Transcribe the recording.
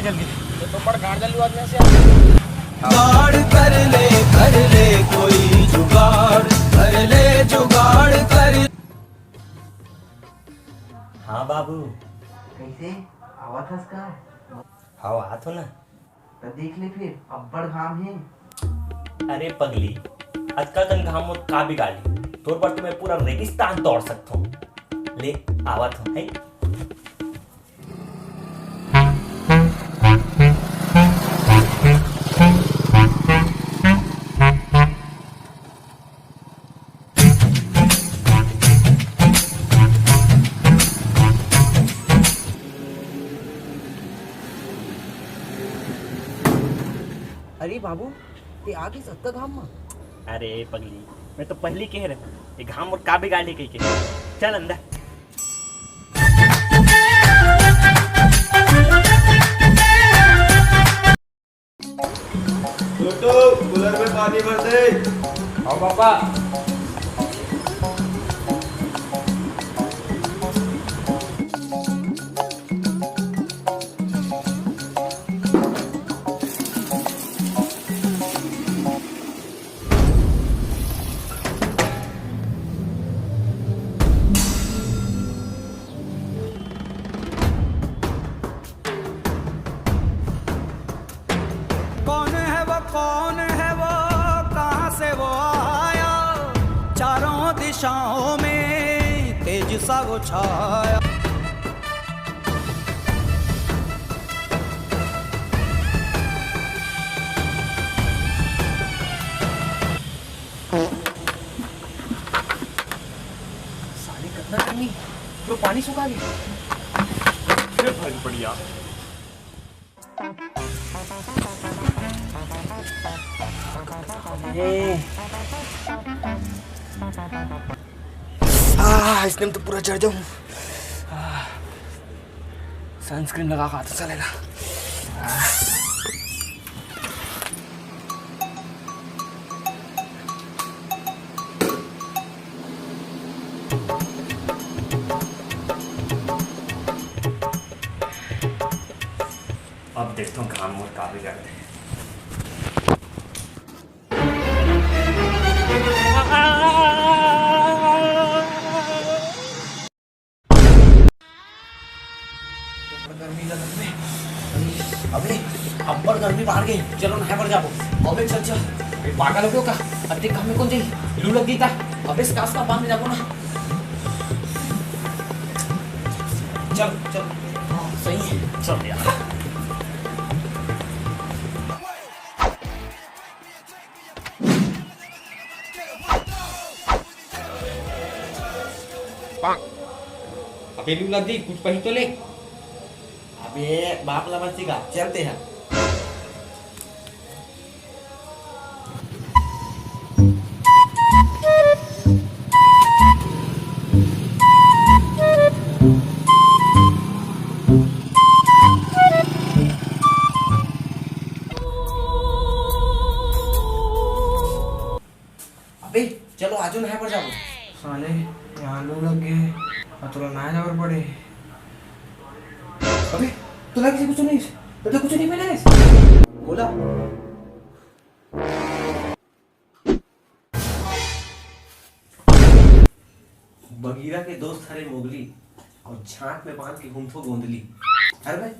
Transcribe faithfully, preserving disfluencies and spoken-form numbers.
जल्दी। तो तुम बड़ गाड़ जल्दी आज में से। जुगाड़ कर ले, कर ले कोई जुगाड़, कर ले जुगाड़ कर। हाँ बाबू। कैसे? आवत हस का? हाँ, आत हो ना। त देख ले फिर, अब्बड़ घाम हे। अरे पगली, अतका कन घाम मोर का बिगाड़ी? तोर बर तो मैं पूरा रेगिस्तान तोड़ सकथों। ले, आवत हो, है? अरे बाबू, ते आ गिस अतका घाम म? अरे पगली, मैं तो पहली कह रहे, ये घाम मोर का बिगाड़ी कह के। चल अंदर। छोटू, कूलर में पानी भर दे। हाँ पापा। कौन है वो, कौन है वो, कहाँ से वो आया? चारों दिशाओं में तेज सा वो छाया। साले, कितना गर्मी, पूरा पानी सुखा गया। फिर भारी पड़ी यार। ये। आह, इसने में तो पूरा जर जाऊं। आह, सनस्क्रीन लगा के आता साले ला। आह। अब देखता हूँ काम मोर का बिगाड़ दे। गर्मी लगत में। अबे, अब्बड़ गर्मी बाढ़ गे। चलो, नहाए बर जाबो। अबे, चल, चल। अबे, पागल हो गयो का? अतिक घाम में कोन जाही? लू लग गे ता। अबे, स्कार्फ का बांध जाबो ना। चल, चल। हाँ, सही है। चल यार। अबे लू लग गे, कुछ पहिन तो ले। अबे बाप ला मत सिखा, चलते हैं। अबे चलो, आजो नहाए बर जाबो। साले, यहाँ लू लग गे, अब तोला नहाए जाए बर पड़े। अबे, तोला किसे कुछ नहीं, तोला कुछ नहीं पहना है? बोला। बगीरा के दोस्त हरे मोगली, और छांट में बांध के घूमथो गोंदली। अरे बे।